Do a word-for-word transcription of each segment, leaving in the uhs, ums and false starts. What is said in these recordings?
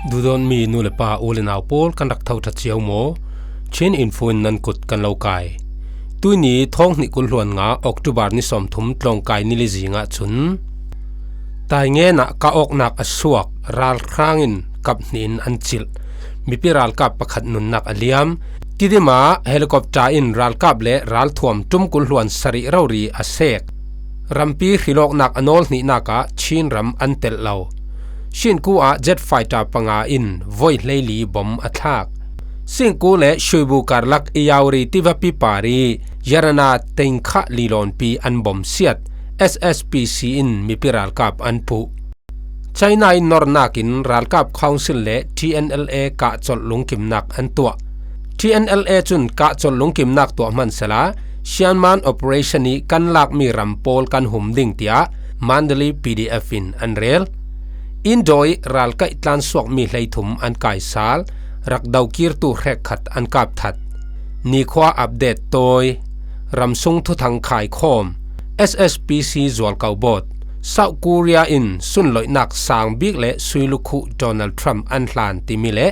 Duhdawtmi nu le pa, u le nau pawl, kan rak tho ṭha cio maw? Chin Info in nan kut kan lo kai. Tuini thawng hnih kul hluan nga October ni sawmthum tlawngkai ni li zingah cun Taingen ah kah awknak a suak, ralhrang in kap hnih in an cilh, mipi ralkap pakhat nunnak a liam. Tidim ah helicopter in ralkap le ralthuam ṭum kul hluan sarih rori a sek. Rampi hrilawknak a nawl hnihnak ah Chin ram an telh lo. Shinku ah jet fighter panga in voi hleili bom a thlak. Shinku le Shuibu karlak Yauri Tivapi pari Yarana Tengkha lilawnpi an bom siat, S S P C in mipi ralkap an puh. China in nornak in ralkap council le T N L A kahcolh lungkimnak an tuah. T N L A cun kahcolh lungkimnak tuah hmansela Shan-Man operation ih kan lakmi ram pawl kan hum ding, tiah Mandalay P D F in an rel. Indawi ralkaih tlansuakmi hleithum an kaisal, rak dokirtu hrekkhat an kapthat. Nikhua update tawi, ramsung thuthang khaikhawm, S S P C zualko bawt, South Korea in sunloihnak sang bik le sui lukhuh Donald Trump an hlan timi le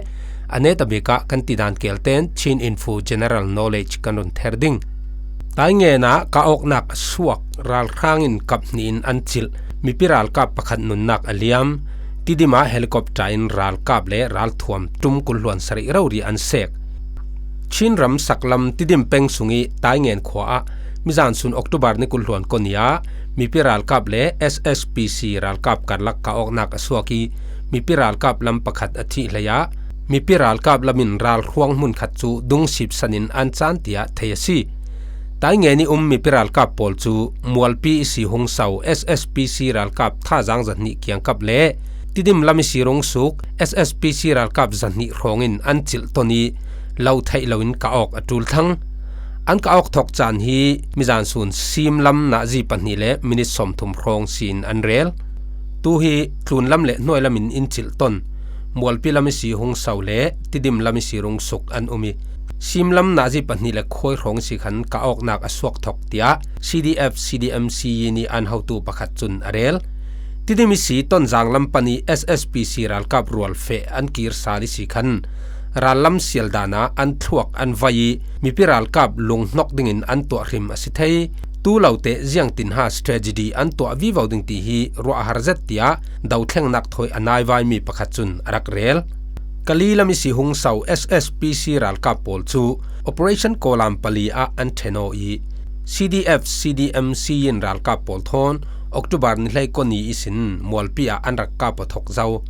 a neta bik ah kan tidan kelten Chin Info General Knowledge kan run ther ding. Taingen ah kah awknak a suak, ralhrang in kap hnih in an cilh, mipi ralkap pakhat nunnak a liam. Tidim ah helicopter in ralkap le ralthuam ṭum kul hluan sarih rori an sek. Chin ram saklam Tidim peng sung ih Taingen khua ah mizan sun October ni kul hluan kua ni ah mipi ralkap le S S P C ralkap karlak kah awknak a suak ih mipi ralkap lam pakhat a thih hlei ah mipi ralkap lam in ralhruang hmunkhat cu dungsip san in an caan, tiah thei a si. Taingen ih um mipi ralkap pawl cu Mualpi ihsi Hungso S S P C ralkap thazaang zahnih kiangkap le Tidim lam ihsi Rungsuk S S P C ralkap zahnih hrawng in an cilh ton ih lo theih loin kah awk a ṭul thlang. An kah awk thawk caan hi mizan sun sim lam nazi pahnih le minit sawmthum hrawng si in an rel. Tu hi tlun lam le hnuai lam in in cilh ton. Mualpi lam ihsi Hungso le Tidim lam ihsi Rungsuk an um ih, sim lam nazi pahnih le khawi hrawng ihsi khan kah awknak a suak thawk, tiah C D F C D M C ih an hotu pakhat cun a rel. Tidim ihsi Tonzang lam pan ih S S P C ralkap rual feh an kir sal ihsi khan rallam sial dan ah an thluak an vai ih mipi ralkap lunghnok dingin an tuah hrim a si thei. Tu lo teh ziangtinha strategy an tuah vivo ding ti hi ruah a har zet, tiah dothlengnak thawi a naivaimi pakhat cun a rak rel. Kali lam ihsi Hungso S S P C ralkap pawl cu Operation Kawlam pali ah an ṭhen aw ih C D F C D M C in ralkap pawl thawn October ni hleikua ni ihsin Mualpi ah an rak kap aw thawk zo.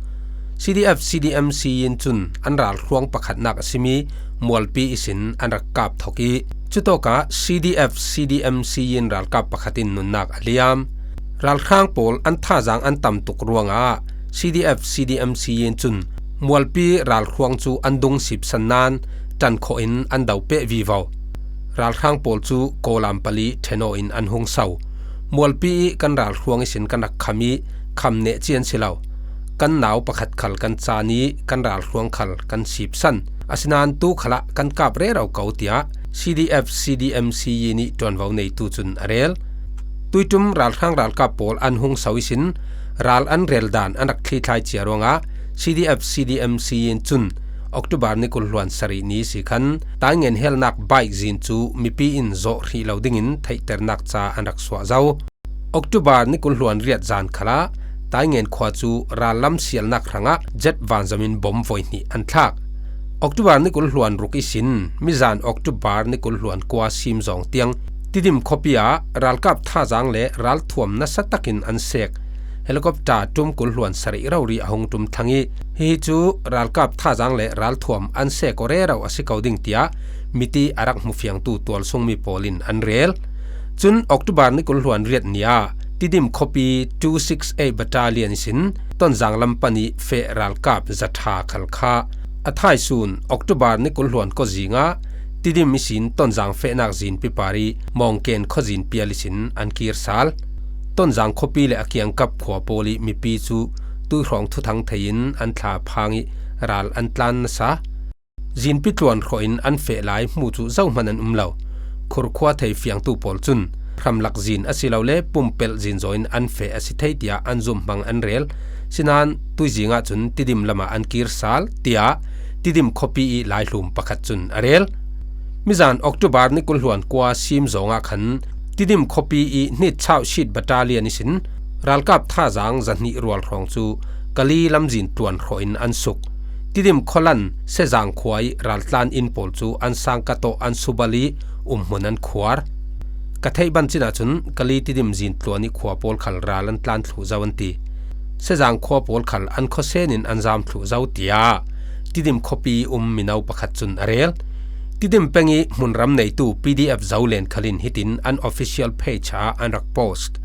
C D F C D M C in cun an ralhruang pakhatnak a simi Mualpi ihsin an rak kap thawk ih, cutawkah C D F C D M C in ralkap pakhat in nunnak a liam. Ralhrang pawl an thazaang an tam tuk ruangah C D F C D M C in cun Mualpi ralhruang cu an dungsip san nain ṭan khawh in an do peh vivo. Ralhrang pawl cu Kawlam pali ṭhen aw in an hung so. Mualpi ih kan ralhruang ihsin kan rak kham ih kham neh cian si lo. Kan nau pakhat khal kan caan ih kan ralhruang khal kan sipsan. Asinain tu khalah kan kap rero ko, tiah C D F C D M C ih ṭuanvo neitu cun a rel. Tuiṭum ralhrang ralkap pawl an hung so ihsin ral an rel dan an rak thlithlai cia ruangah C D F C D M C in cun October ni kul hluan sarih ni si khan Taingen helnak bike zin cu mipi in zawh hrih lo dingin theihternak ca an rak suah zo. October ni kul hluan riat zan khalah Taingen khua cu rallam sialnak hrangah jet vanzam in bom voi hnih an thlak. October ni kul hluan ruk ihsin mizan October ni kul hluan kua sim zawng tiang Tidim khuapi ah ralkap thazaang le ralthuam nasa takin an sek. Helicopter ṭum kul hluan sarih rori a hung ṭum thlang ih hihi cu ralkap thazaang le ralthuam an sek aw rero a si ko ding, tiah miti a rak hmu fiangtu tualsungmi pawl in an rel. Cun October ni kul hluan riat ni ah Tidim khuapi two six eight Battalion ihsin Tonzang lam pan ih feh ralkap zaṭha khal kha a thaisun October ni kul hluan kua zingah Tidim ihsin Tonzang fehnak zinpi par ih Mawngken khuazin pial ihsin an kir sal. Tonzang khuapi le a kiangkap khua pawl ih mipi cu tuihrawng thuthang thei in an thla phang ih ral an tlan nasa. Zinpi tluan hrawh in an feh lai hmu cu zohman an um lo. Khurkhua thei fiangtu pawl cun hramlak zin a si lo le pumpelh zin zawin an feh a si thei tiah an zumhmang an rel. Sinain tuizing ahcun Tidim lamah an kir sal tiah Tidim khuapi i laihlum pakhat cun a rel. Mizan October ni kul hluan kua sim zawngah khan Tidim khuapi i hnitchauh shit battalion ihsin ralkap thazang zahnih rual hrawng cu Kali lamzin tluan hrawh in an suk. Tidim khualan Sezang khua i raltlan inn pawl cu an sangka tawh an subal i umhmun an khuar. Ka theih ban cin ahcun Kali Tidim zin tluan i khua pawl khal ral an tlan thluh zo an ti. Sezang khua pawl khal an khuasen in an zam thluh zo tiah Tidim khuapi um mino pakhat cun a rel. Tidim peng i hmunram neitu P D F Zolen khal in hitin an official page ah an rak post.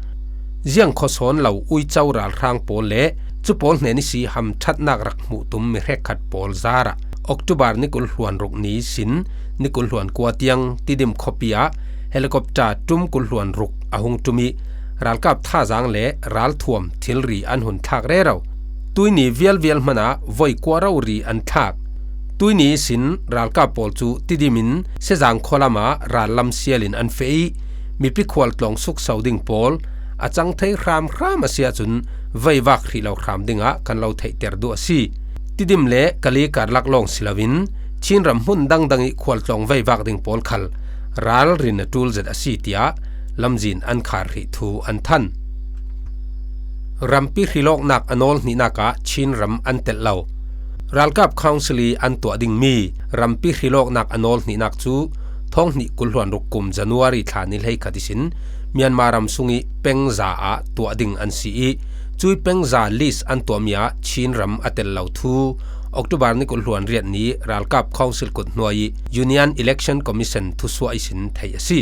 Ziang khuasawn lo uico ralhrang pawl le cu pawl hnen ihsi hamṭhatnak rak hmuh tum mi hrekkhat pawl zarah October ni kul hluan ruk ni sin ni kul hluan kua tiang Tidim khuapi ah helicopter ṭum kul hluan ruk a hung ṭum i ralkap thazang le ralthuam thilri an hun thlak rero. Tuini vialvial hmanah voi kua rori an thlak. Tuini ihsin ralkap pawl cu Tidim in Sezang khualam ah rallam sial in an feh i mipi khual tlawng sukso ding pawl a cang thei hramhram a si ahcun veivak hrih lo hram dingah kan lo theihter duh a si. Tidim le Kali karlak lawng si loin Chinram hmun dangdang i khualtlawng veivak ding pawl khal ralrin a ṭul zet a si tiah lamzin an khar hrih thu an than. Rampi hrilawknak a nawl hnihnak ah Chinram an telh lo. Ralkap Council i an tuah dingmi rampi hrilawknak a nawl hnihnak cu thawng hnih kul hluan ruk kum January thla ni hleikhat ihsin Myanmar ram sung i pengza ah tuah ding an si i, cui pengza list an tuahmi ah Chinram a tel lo thu October ni kul hluan riat ni ralkap Council kut hnuai i Union Election Commission thusuah ihsin theih a si.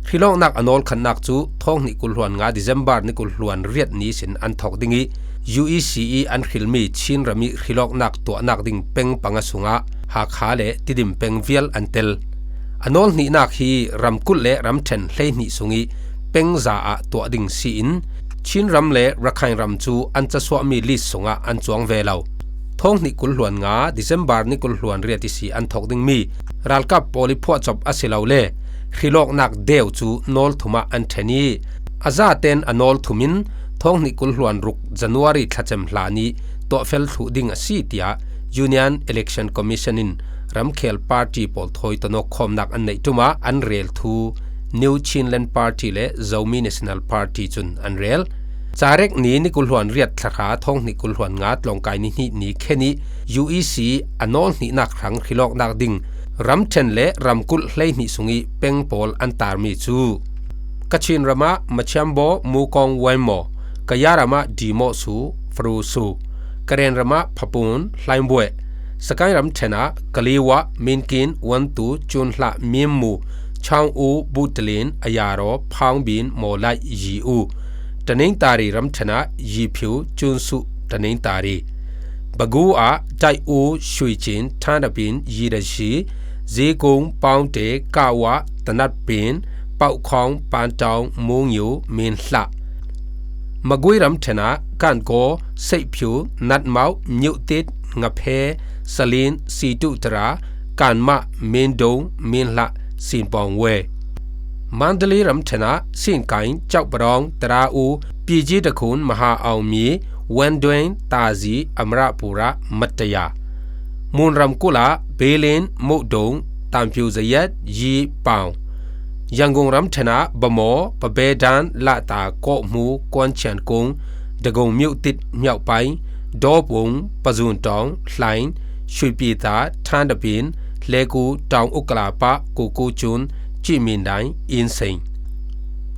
Hrilawknak a nawl khatnak cu thawng hnih kul hluan nga December ni kul hluan riat ni ihsin an thawk ding i, U E C i an hrilmi Chinram i hrilawknak tuahnak ding peng panga sungah Hakha le Tidim peng vial an tel. A nawl hnihnak hi ramkulh le ramṭhen hleihnih sung i pengza ah tuah ding si in, Chinram le Rakhine ram cu an casuahmi list sungah an cuang ve lo. Thawng hnih kul hluan nga December ni kul hluan riat ihsi an thawk dingmi ralkap pawl i phuahcop a si lo le hrilawknak deu cu nawl thum ah an ṭhen i, a zaten a nawl thum in thawng hnih kul hluan ruk January thlacem hlan i tuahfel thluh ding a si, tiah Union Election Commission in ramkhel party pawl thawi tonawk khawmnak an neih ṭum ah an rel thu New Chinland Party le Zomi National Party cun an rel. Carek ni ni kul hluan riat thlahra thawng hnih kul hluan nga tlawngkai ni hnih ni khen i U E C a nawl hnihnak hrang hrilawknak ding ramṭhen le ramkulh hleihnih sung i peng pawl an tarmi cu Kachin ram ah Machambo Mukong Wenmo, Kaya ram ah Dimo Su Fru Su, Karen ram ah Phapun Hlaimbueh, Sakain ramṭhen ah Kaliwa Minkin Wantu Cunhlah Mimmu Chang U Butlin Ayaro Phangbin Mawlaih Yi U, Taningtari ramṭhen ah Yiphiu Cunsu Taningtari, Bagu ah Dai U Shuicin Thanapin Yidashi, Zikung Paungte Kawa Tanatpin Paukhong Pantong Mungyu Minhlah, Magui ramṭhen ah Kanko Seihphiu Natmau Nyuhtit Ngaphe Salin Situtara Kanmah Mindung Minhlah Sinpawng Wei, Mandalay ramṭhen ah Sinkain Cauhpadawng Tara U Piji Takhun Maha Aung Mi Wenduin Tazi Amarapura Mataya, Mun ramkulh ah Belin Muhdung Tanphiu Zayat Yi Paung, Yangon ramṭhen ah Bamaw Pabedan Lahta Kawhhmu Kuanchian Kung Dagong Myuhtit Myauhpai Dawpung Pazuntawng Hlain Shuipita Thandapin Hleku Taung Ukalapah Kuku Cun Cihmindai Inseng,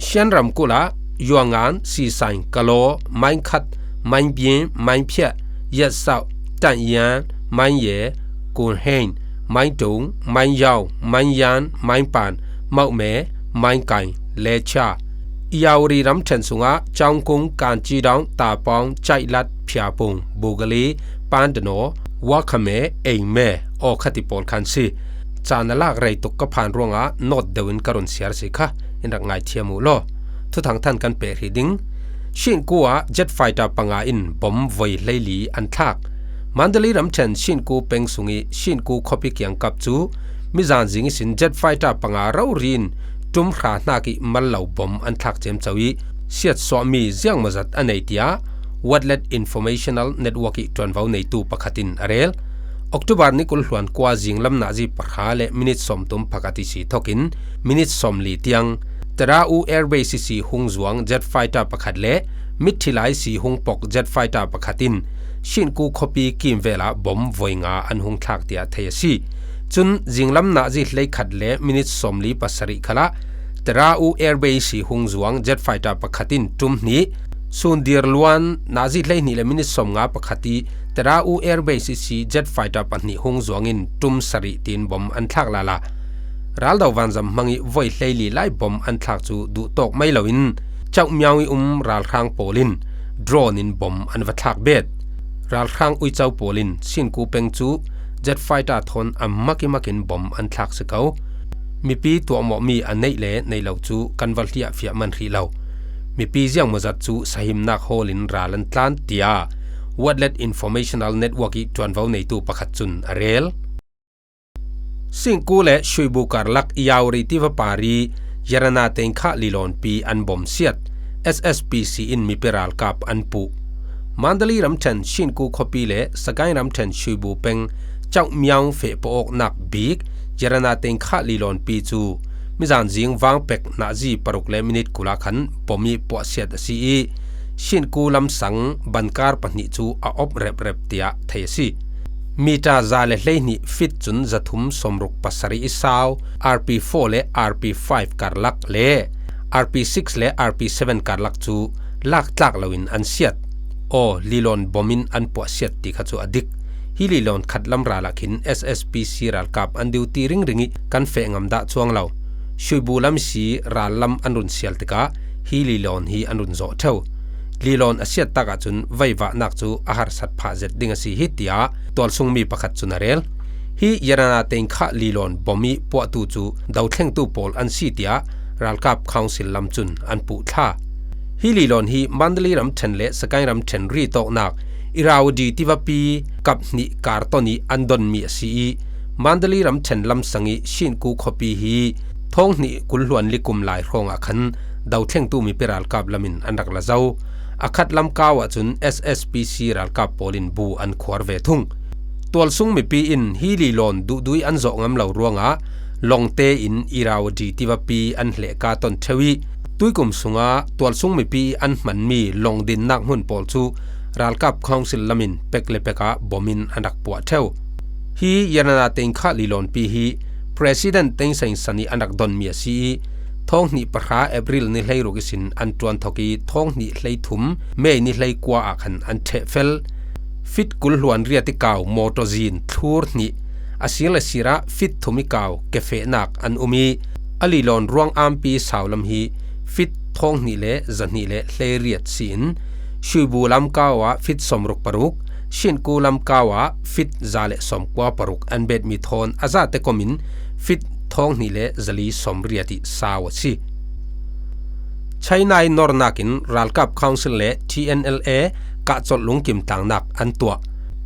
Shan ramkulh ah Yuangan Sisain Kalaw Mainkhat Mainbin Mainphiah Yatsauh Tanyan Manye Kunhein Maindung Mainyau Mainyan Mainpan Mauhme Mainkain Lecha, Yauri ramṭhen sungah Caungkung Kancidawng Tapawng Caihlat Phiapung Bugali Pandano Wakhame Eime awkhati pawl khan si. Caan a lak rei tuk ka phan ruangah nawt deuh in ka run siar si kha in rak ngaithiam uh law. Thuthang than kan peh hrih ding. Shinku ah jet fighter panga in bom voi hleili an thlak. Mandalay ramṭhen Shinku peng sung i Shinku khuapi kiangkap cu mizan zing ihsin jet fighter panga rori in ṭum hra hnak ih mal lo bom an thlak ciamco ih siatsuahmi ziangmawzat a nei, tiah Watlet Informational Network ih ṭuanvo neitu pakhat in a rel. October ni kul hluan kua zinglam nazi pahra le minit sawmthum pakhat ihsi thokin minit sawmli tiang Terau Air Base ihsi hung zuang jet fighter pakhat le mitthi lai ihsi hung pok jet fighter pakhat in Shinku khuapi kimvel ah bom voi nga an hung thlak, tiah thei a si. Cun zinglam nazi hleikhat le minit sawmli pasarih khalah Terau Air Base ihsi hung zuang jet fighter pakhat in ṭum hnih, sun dir luan nazi hleihnih le minit sawmnga pakhat ih Terau Air Base ihsi jet fighter pahnih hung zuang in ṭum sarih tiin bom an thlak lala. Raldo vanzam hmang ih voi hleili lai bom an thlak cu duhtawk mai loin Chauhmiau ih um ralhrang pawl in drone in bom an va thlak bet. Ralhrang uico pawl in Shinku peng cu jet fighter thawn a mak ih mak in bom an thlak si ko. Mipi tuahmawhmi a neih le nei lo cu kan va hliahfiah man hrih lo. Mipi ziangmawzat cu sahimnak hawl in ral an tlan, tiah Watlet Informational Network ih ṭuanvo neitu pakhat cun a rel. Singku le Shuibu karlak Yauri tiva pari Yarana tengkhah lilawnpi an bom siat, S S P C in mipi ralkap an puh. Mandalay ramṭhen Shinku khuapi le Sagaing ramṭhen Shuibu peng Chauhmiau feh pawh awknak bik Yarana tengkhah lilawnpi cu mizan zing vangpek nazi paruk le minit kul ah khan bom ih puahsiat a si ih, Shinku lamsang bankar pahnih cu a op reprep, tiah thei a si. Mita za le hleihnih fit cun zathum sawmruk pasarih ih sau, R P four le R P five karlak le R P six le R P seven karlak cu laktlak loin an siat. Aw, lilawn bom in an puahsiat ti kha cu a dik. Hi lilawn khat lam ral ah khin S S P C ralkap an duty ringring ih kan feh ngam dah cuang lo. Shuibu lam ihsi ral lam an run sial tikah hi lilawn hi an run zawh ṭheu. Lilawn a siat tak ahcun veivahnak cu a harsat phah zet ding a si hi, tiah tualsungmi pakhat cun a rel. Hi Yarana tengkhah lilawn bom ih puahtu cu dothlengtu pawl an si, tiah ralkap council lam cun an puh thla. Hi lilawn hi Mandalay ramṭhen le Sagaing ramṭhen ritawknak Irrawaddy tivapi kap hnih kar ton ih an donmi a si ih, Mandalay ramṭhen lamsang ih Shinku khuapi hi thawng hnih kul hluan li kum lai hrawng ah khan dothlengtu mipi ralkap lam in an rak la zo. A khat lam kau ahcun S S P C ralkap pawl in bu an khuar ve thung. Tualsung mipi in hi lilawn duhdui an zawh ngam lo ruangah lawngte in Irrawaddy tivapi an hlehka ton ṭheu ih, tuikum sungah tualsung mipi ih an hmanmi lawngdinnak hmun pawl cu ralkap council lam in pek le pek ah bom in an rak puah ṭheu. Hi Yarana tengkhah lilawnpi hi President Thein Sein ih an rak donmi a si ih, thawng hnih pahra April ni hleiruk ihsin an ṭuan thok ih, thawng hnih hleithum May ni hleikua ah khan an ṭhehfel. Fit kul hluan riat ih kau mawtaw zin thlur hnih, a sir le sir ah fit thum ih kau kefehnak an um ih, a lilawn ruang ampi sau lam hi fit thawng hnih le zahnih le hleiriat si in, Shuibu lam kau ah fit sawmruk paruk, Shinku lam kau ah fit za le sawmkua paruk an betmi thawn a zate kom in fit thawng hnih le zali sawmriat ih sau a si. China ih nornak in ralkap council le T N L A kahcolh lungkim tlangnak an tuah.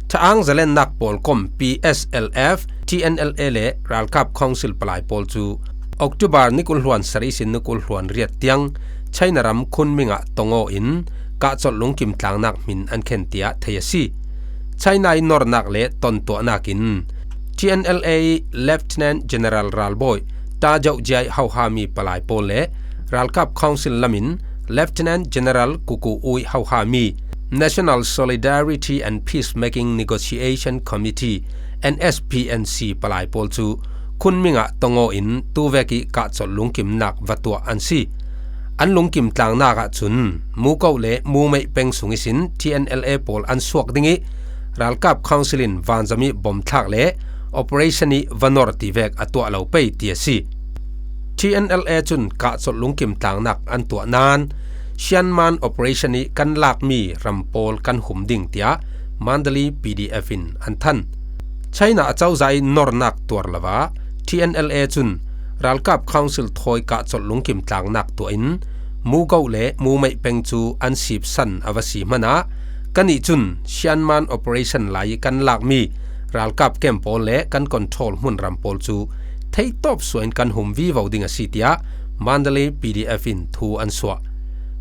Thaang zalennak pawl kom P S L F, T N L A le ralkap council palai pawl cu October ni kul hluan sarih ihsin ni kul hluan riat tiang China ram Kunming ah tong aw in kahcolh lungkim tlangnak hmin an khen, tiah thei a si. China ih nornak le tontuahnak in T N L A ih Lieutenant General ralbawi Ta Joh Jia ih hohami palai pawl le ralkap council lam in Lieutenant General Kuku U ih hohami National Solidarity and Peacemaking Negotiation Committee, N S P N C palai pawl cu Kunming ah tong aw in tuvek ih kahcolh lungkimnak va tuah an si. An lungkim tlangnak ahcun Muko le Mumeih peng sung ihsin T N L A pawl an suak ding ih ralkap council in vanzam ih bomthlak le operation ih va nor tivek a tuah lo pei ti a si. T N L A cun kahcolh lungkim tlangnak an tuah nain Shan Man operation ih kan lakmi ram pawl kan hum ding, tiah Mandalay P D F in an than. China acozah ih nornak tuar lo ah T N L A cun ralkap council thawi kahcolh lungkim tlangnak tuah in Muko le Mumeih peng cu an sipsan a va si hmanah kannih cun Shan Man operation lai ih kan lakmi ralkap camp pawl le kan control hmun ram pawl cu theitawp suah in kan hum vivo ding a si, tiah Mandalay P D F in thu an suah.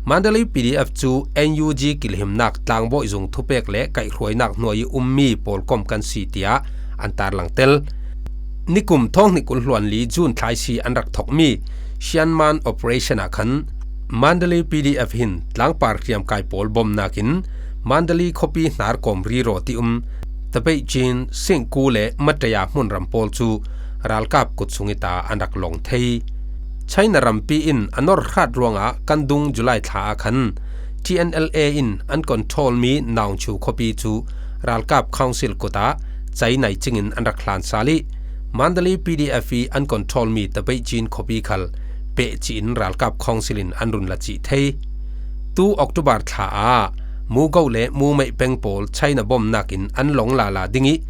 Mandalay P D F cu N U G kilhimnak tlangbawi zung thupek le kaihhruainak hnuai ih ummi pawlkom kan si tiah an tarlang tel. Nikum thawng hnih kul hluan li June thla ihsi an rak thokmi Shan Man Operation ah khan Mandalay P D F hin tlangpar hriamkai pawl bomnak in Mandalay khuapi hnarkawm riro ti um Tapeichin, Singku le Mataya hmunram pawl cu ralkap kut sung ih ta an rak lawng thei. China rampi in a nor hrat ruangah kan dung July thla ah khan T N L A in an control mi Naungchu khuapi cu ralkap council kut ah cei nai cingin an rak hlan sal ih Mandalay P D F ih an control mi Tapeichin khuapi khal pehcih in ralkap council in an run la cih thei. Tu October thla ah Mugo le Mumeih peng pawl China bomnak in an lawng lala ding ih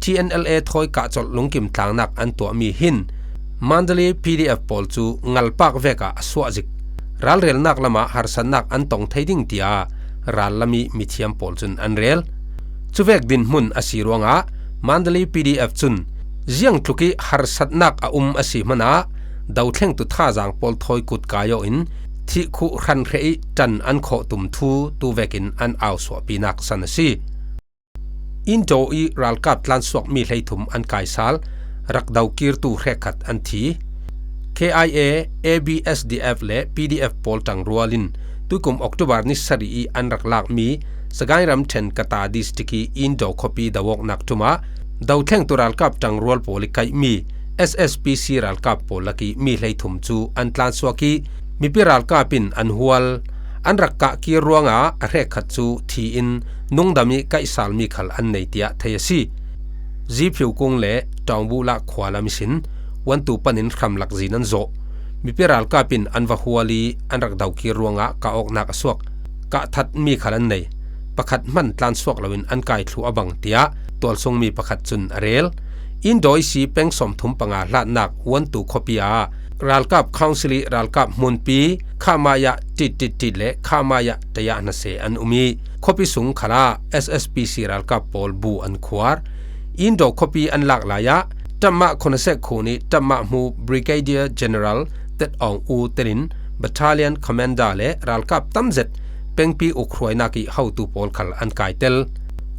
T N L A thawi kahcolh lungkim tlangnak an tuahmi hin Mandalay P D F pawl cu ngalpak vek ah a suah zik. Ralrelnak lamah harsatnak an tong thei ding tiah rallam ih mithiam pawl cun an rel. Cuvek dinhmun a si ruangah Mandalay P D F cun ziangtluk ih harsatnak a um a si hmanah dothlengtu thazaang pawl thawi kut kai aw in thihkhuh hranhreh ih ṭan an khawh tum thu tu vekin an au suahpinak san a si. Indo ih ralkap tlansuakmi hleithum an kaisal, rak dokirtu hrekkhat an thi. K I A, A B S D F le P D F pawl ṭangrual in tuikum October ni sarih ih an rak lakmi Sagaing ramṭhen Kata District ih Indo khuapi do-awknak ṭum ah dothlengtu ralkap ṭangrual pawl ih kaihmi S S P C ralkap pawl lakih mi hleithum cu an tlansuak ih mipi ralkap in an hual. An rak kahkir ruangah a hrekkhat cu thi in nungdam ih kaihsalmi khal an nei tiah thei a si. Ziphiukung le Ṭawngbula khua lam ihsin Wantu panin hram lak zin an zawh. Mipi ralkap in an va hual ih an rak dokir ruangah kah awknak a suak. Kah thatmi khal an nei. Pakhat hman tlansuak loin an kai thluh a bang tiah tualsungmi pakhat cun a rel. Indawi si peng sawmthum panga hlatnak Wantu khuapi ah ralkap council ih ralkap hmunpi Khamaya tit tit tit le Khamaya taya hnase an um ih khuapi sung khalah S S P C ralkap pawl bu an khuar. Indo khuapi an lak lai ah Ṭamah khonasek khun ih ṭamah hmu Brigadier General Tet Aung U telin Battalion Commander le ralkap tamzet pengpi ukhruainak ih hotu pawl khal an kaitel.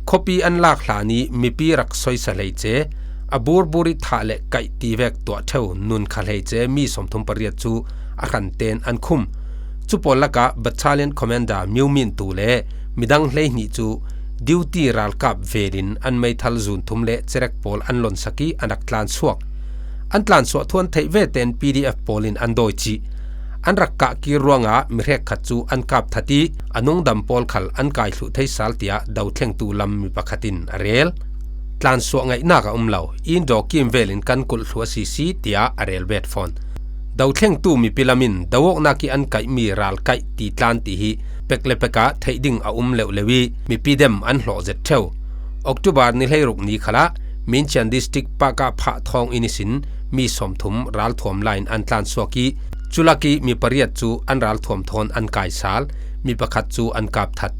Khuapi an lak hlan ih mipi rak soisa hleice, a burbur ih thah le kaih ti vek tuah ṭheu nunkha hleice mi sawmthum pariat cu a hrantein an khum. Cu pawl lakah Battalion Commander Myo Min Tu le midang hleihnih cu duty ralkap velin an meithal zun thum le cerek pawl an lonsak ih an rak tlansuak. An tlansuah thu an theih vetein P D F pawl in an dawi cih. An rak kahkir ruangah mi hrekkhat cu an kap that ih a nungdam pawl khal an kai thluh thei sal tiah dothlengtu lam mi pakhat in a rel. Tlansuah ngaihnak a um lo, Indo kimvel in kan kulh thluh a sisi tiah a rel bet fawn. Dothlengtu mipi lam in do-awknak ih an kaihmi ral kaih ti tlan ti hi pek le pek ah theih ding a um leuhleuh ih mipi dem an hlawh zet ṭheu. October ni hleiruk ni khalah Minchian District Pakah Phah thawng inn ihsin mi sawmthum ralthuam lai in an tlansuak ih culak ih mi pariat cu an ralthuam thawn an kaisal, mi pakhat cu an kap that.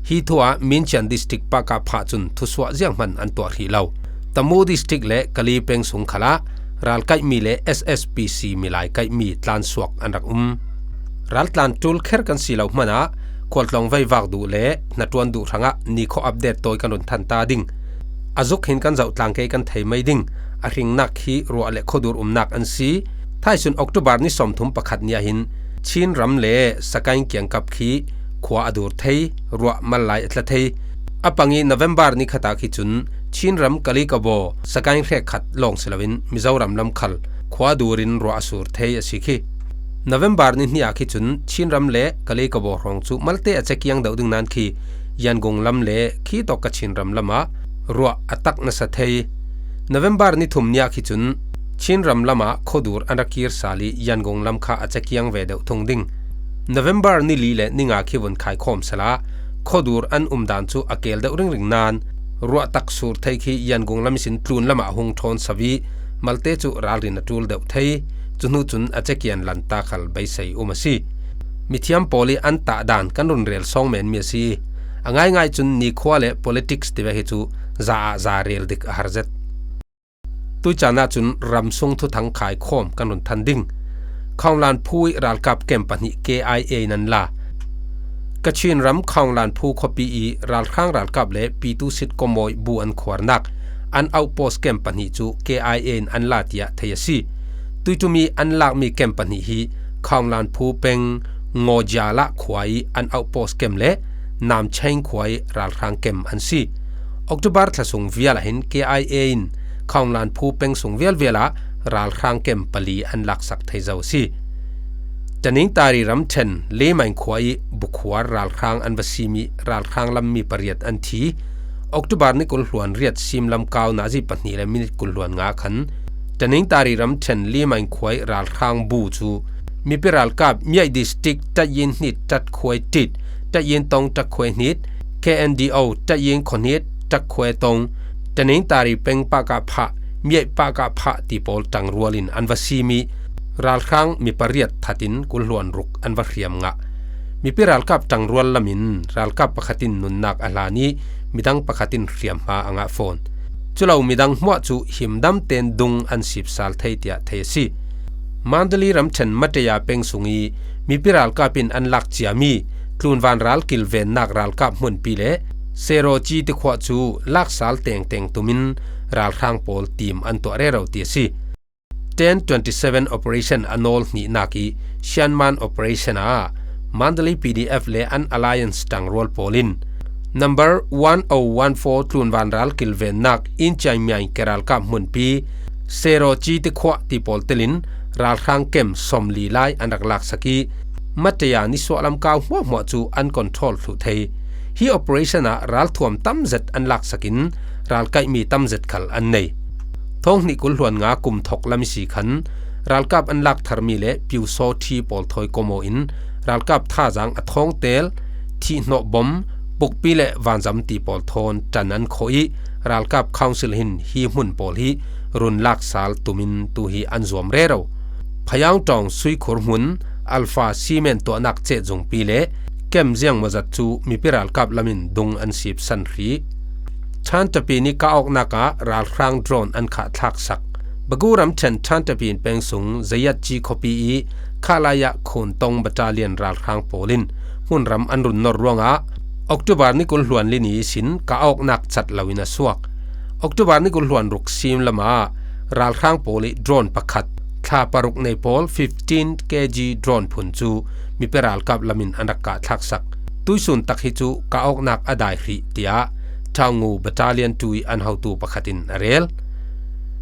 Hi thu ah Minchian District Pakah Phah cun thusuah zianghman an tuah hrih lo. Tamu District le Kali peng sung khalah ralkaihmi le S S P C milai kaihmi tlansuak an rak um. Raltlan ṭul kher kan si lo hmanah khualtlawng veivak duh le hnaṭuan duh hrangah nikhua update tawi kan run than ta ding. A zuk hin kan zoh tlang ke kan thei mai ding. A hringnak khi ruah le khuadur umnak an si. Thaisun October ni sawmthum pakhat ni ah hin Chin ram le Sakaing kiangkap khi khua a dur thei, ruah mal lai a tla thei. A pang ih November ni khat ah khi cun Chin ram Kalikabaw, Sakaing hrekkhat lawng si loin Mizoram lam khal khua dur in ruah a sur thei a si khi. November ni hnih ah khi cun Chin ram le Kalikabaw hrawng cu malte a cekiang deuh ding nain khi Yangon lam le khi tawk Kachin ram lamah ruah a tak nasa thei. November ni thum ni ah khi cun Chin ram lamah khuadur an ra kir sal ih Yangon lam kha a cekiang ve deuh thung ding. November ni li le ni nga khi vun khaikhawm sal ah khuadur an um dan cu a keel deuh ringring nain ruah tak sur thei khi Yangon lam ihsin tlun lamah hung ṭhawn so ih malte cu ralrin a ṭul deuh thei. Cu hnu cun a cekian lanta khal beisei um a si. Mithiam pawl ih an tah dan kan run rel sawng menmi a si ih a ngaingai cun nikhua le politics tive hi cu za ah za rel dik a har zet. Tuicaan ahcun ramsung thuthang khaikhawm kan run than ding. Khonglanphu ih ralkap kem pahnih K I A in an la. Kachin ram Khonglanphu khuapi ih ralhrang ralkap le Pitusit Komawi bu an khuarnak an outpost kem pahnih cu K I A in an la tiah thei a si. Tuiṭum ih an lakmi kem pahnih hi Khonglanphu peng Ngawjiala khua ih an outpost kem le Namcheng khua ih ralhrang kem an si. October thla sung vial ah hin K I A in Khonglanphu peng sung vialvial ah ralhrang kem pali an laksak thei zo a si. Taningtari ramṭhen Lemang khua ih bukhuar ralhrang an va sim ih ralhrang lam mi pariat an thi. October ni kul hluan riat sim lamkau nazi pahnih le minit kul hluan nga khan Taningtari ramṭhen Lemang khua ih ralhrang bu cu mipi ralkap Miaih District Ṭatyin hnit ṭatkhuai ṭit, Ṭatyin tong ṭatkhuai hnit, K N D O Ṭatyin khuahnit ṭatkhuai tong, Taningtari peng pahkah phah, Miaih pahkah phah ti pawl ṭangrual in an va sim ih ralhrang mi pariat that in kul hluan ruk an va hriam ngah. Mipi ralkap ṭangrual lam in ralkap pakhat in nunnak a hlan ih midang pakhat in hriamhma a ngah fawn. Culo midang hmuah cu himdam tein dung an sipsal thei tiah thei a si. Mandalay ramṭhen Mataya peng sung ih mipi ralkap in an lak ciami tlunvan ral kilvennak ralkap hmunpi le Seroci tikhuah cu laksal tengteng tum in ralhrang pawl tim an tuah rero ti a si. Ten twenty seven operation a nawl hnihnak ih Shanman operation ah Mandalay P D F le an alliance ṭangrual pawl in number one oh one four tlunvan ral kilvennak Inchai Miang ke ralkap hmunpi Seroci tikhuah ti pawl telin ralhrang kem sawmli lai an rak laksak ih Mataya nisuah lamkau hmuahhmuah cu an control thluh thei. Hi operation ah ralthuam tamzet an laksak in ralkaihmi tamzet khal an nei. Thawng hnih kul hluan nga kum thawk lam ihsi khan ralkap an lak tharmi le Pyusawṭhi pawl thawi kom aw in ralkap thazaang a thawngtel, thihhnawh bom, pukpi le vanzam ti pawl thawn ṭan an khawh ih ralkap council hin hi hmun pawl hi run laksal tum in tu hi an zuam rero. Phayaung ṭawng suikhur hmun Alpha Cement tuahnak cehzungpi le kem ziangmawzat cu mipi ralkap lam in dung an sipsan hrih. Ṭhanṭapi nih kah awknak ah ralhrang drone an khah thlaksak. Bagu ramṭhen Ṭhanṭapi peng sung Zayatci khuapi ih khahlai ah Khuntong Battalion ralhrang pawl in hmunram an run nor ruangah October ni kul hluan li ni ihsin kah awknak cat loin a suak. October ni kul hluan ruk sim lamah ralhrang pawl ih drone pakhat, thla paruk nei pawl fifteen K G drone phun cu mipi ralkap lam in an rak kah thlaksak. Tuihsun tak hi cu kah awknak a dai hrih, tiah Ṭhaungu Battalion two ih an hotu pakhat in a rel.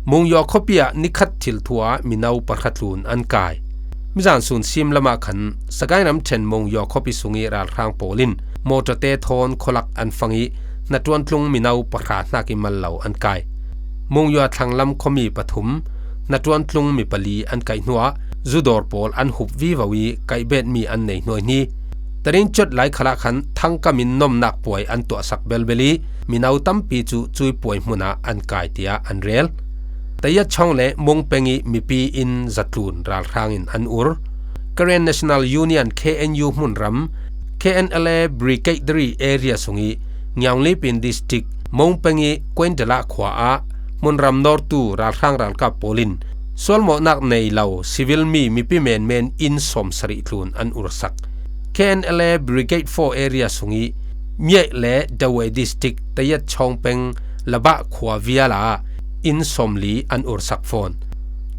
Mungyaw khuapi ah nikhat thil thu ah mino pahra tlun an kai. Mizan sun sim lamah khan Sagaing ramṭhen Mungyaw khuapi sung ih ralhrang pawl in mawṭawte thawn khualak an fang ih hnaṭuan tlung mino pahra hnak ih mal lo an kai. Mungyaw thlanglam khuami pathum, hnaṭuan tlung mi pali an kaih hnuah zudawr pawl an hup vivo ih kaihbetmi an nei hnuaihni. Tarin cuat lai khalah khan thangkam in nomnak puai an tuahsak belbel ih mino tampi cu cui puai hmun ah an kai, tiah an rel. Tayat Chawng le Mung peng ih mipi in zatlun ralhrang in an ur. Karen National Union, K N U hmunram, K N L A Brigade three area sung ih Ngiaunglipin District, Mung peng ih Kuindala khua ah hmunram nawrtu ralhrang ralkap pawl in sualmawhnak nei lo civil mi mipi menmen inn sawmsarih tlun an ursak. K N L A Brigade four area sung ih Miaih le Dawei District, Tayat Chawng peng Labah khua vial ah inn sawmli an ursak fawn.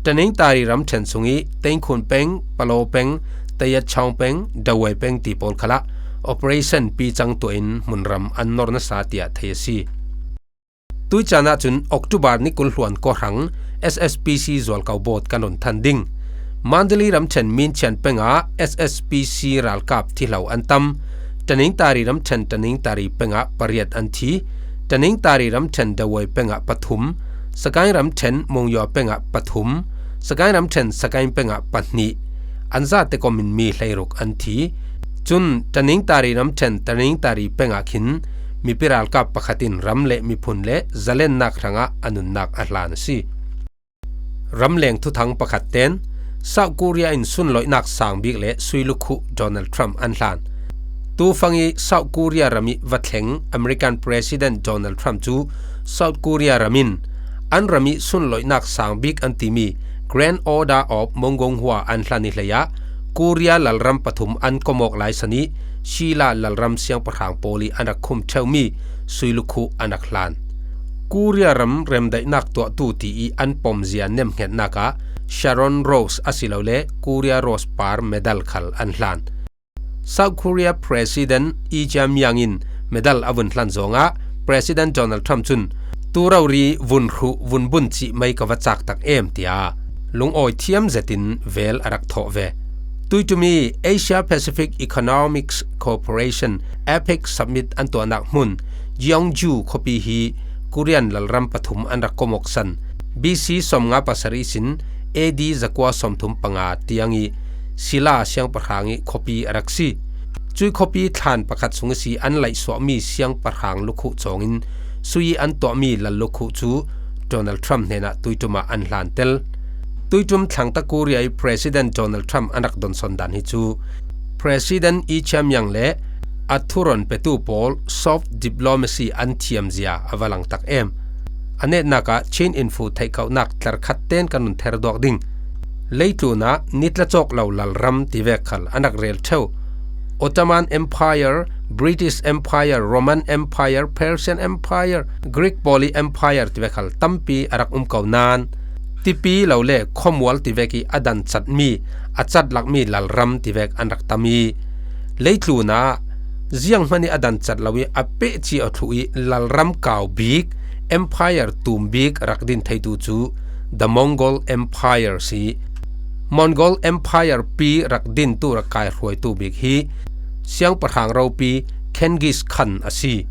Taningtari ramṭhen sung ih Tengkhun peng, Palo peng, Tayat Chawng peng, Dawei peng ti pawl khalah operation picang tuah in hmunram an nor nasa, tiah thei a si. Tuicaan ahcun October ni kul hluan kawhrang S S P C zualko bawt kan run than ding. Mandalay ramṭhen Minchian peng ah S S P C ralkap thihlo an tam. Taningtari ramṭhen Taningtari peng ah pariat an thi. Taningtari ramṭhen Dawei peng ah pathum, Sagaing ramṭhen Mungyaw peng ah pathum, Sagaing ramṭhen Sagaing peng ah pahnih, an zate kom in mi hleiruk an thi. Cun Taningtari ramṭhen Taningtari peng ah khin mipi ralkap pakhat in ram le miphun le zalennak hrangah a nunnak a hlan a si. Ramleng thuthang pakhat ten South Korea in sunlawihnak sang bik le sui lukhuh Donald Trump an hlan. Tufang ih South Korea ram ih va thleng American President Donald Trump cu South Korea ram in an ram ih sunlawihnak sang bik an timi Grand Order of Mongonghua an hlan i hleiah Korea lalram pathum an komawk laisan i Silla lalram siangpahrang pawl i an rak khum ṭheumi sui lukhuh an rak hlan. Korea ram remdaihnak tuahtu ti i an pomzia nemhngetnak ah Sharon Rose asilole Korea Rose Par Medal khal an hlan. South Korea President Lee Jae-myung in medal a vun hlan zawngah President Donald Trump cun tu rori vun hruh vun bun cih mai ka va cak tak em tiah lungawi thiam zetin vel a rak thawh ve. Tuitumi Asia Pacific Economics Cooperation APEC Summit an tuahnak hmun Jeonju khuapi hi Korean lalram pathum an rak komawksan. B C sawmnga pasarih sin A D zakua sawmthum panga tiang i Silla siangpahrang i khuapi a rak si. Cui khuapi thlan pakhat sung i si an laihsuahmi siangpahrang lukhuh cawngin sui i an tuahmi lal lukhuh cu Donald Trump hnenah tuiṭum ah an hlantel. Tuiṭum thlangta Korea i President Donald Trump an rak donsawn dan hi cu President Lee Jae-myung le a thuron petu pawl soft diplomacy an thiamzia a va langtak em. A netnak ah Chin Info theihkauhnak tlarkhat ten kan run ther duak ding. Leitlun ah nitlacawk lo lalram tivek khal an rak rel ṭheu. Ottoman Empire, British Empire, Roman Empire, Persian Empire, Greek pawl i Empire tivek khal tampi a rak um ko nain tipi lo le khuamual tivek i a dancatmi, a catlakmi lalram tivek an rak tam i leitlun ah zianghman i a dancat lo i a pehci a thluh i lalram kau bik, empire tum bik rak din theitu cu The Mongol Empire si. Mongol Empire pi rak dintu rak kaihruaitu bik hi siangpahrang ropi Genghis Khan a si.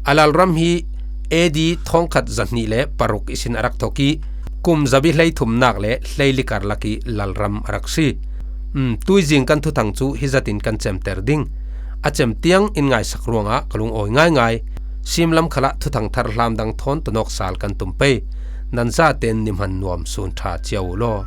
A lalram hi A D thawngkhat zahnih le paruk ihsin a rak thok i kum zabi hleithumnak le hleili karlak i lalram a rak si. Um, tuizing kan thuthang cu hi zatin kan cemter ding. A cem tiang in ngaisak ruangah ka lungawi ngaingai. Simlam khalah thuthang thar hlam dang thawn tonawk sal kan tum pei. Nan zaten ni hman nuam sun ṭha cio u law.